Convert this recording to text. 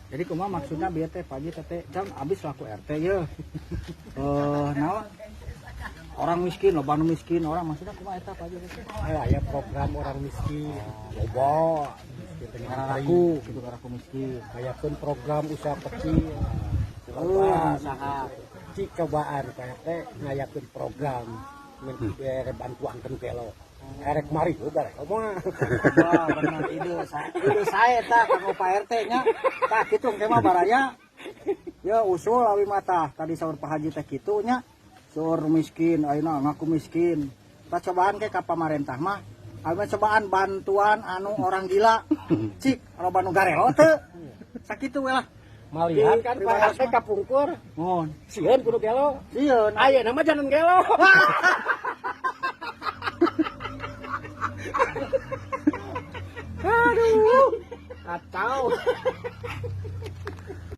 Jadi kumaha maksudna bieu teh, Pak Haji, teh can abis laku RT ye. Eh, naon? Orang miskin, loba nu miskin, orang maksudnya kumaha eta, Pak Haji, teh? Eh, aya program orang miskin. Loba. Miskin teh. Karena aku gitu, karena aku miskin. Ayakeun program usaha kecil. Oh, usaha. Cik cobaan Pak RT ngayakeun program men bere bantuan kan gelo. Erek mari udah rek mah. Wah, bener ide saya tah kanggo Pak RT nya. Tah kitu engke mah, baraya. Ya usul awi mata tadi saur Pak Haji teh kitu nya. Saur miskin, ayeuna ngaku miskin. Tah cobaan ke ka pamarentah mah. Awi mah cobaan bantuan anu orang gila. Cik, loba nu garelo teu. Sakitu we lah. Malihan kan Pak RT kapungkur. Mohon. Sieun kudu gelo. Sieun. Ayeuna mah jangan gelo. Aduh, kacau.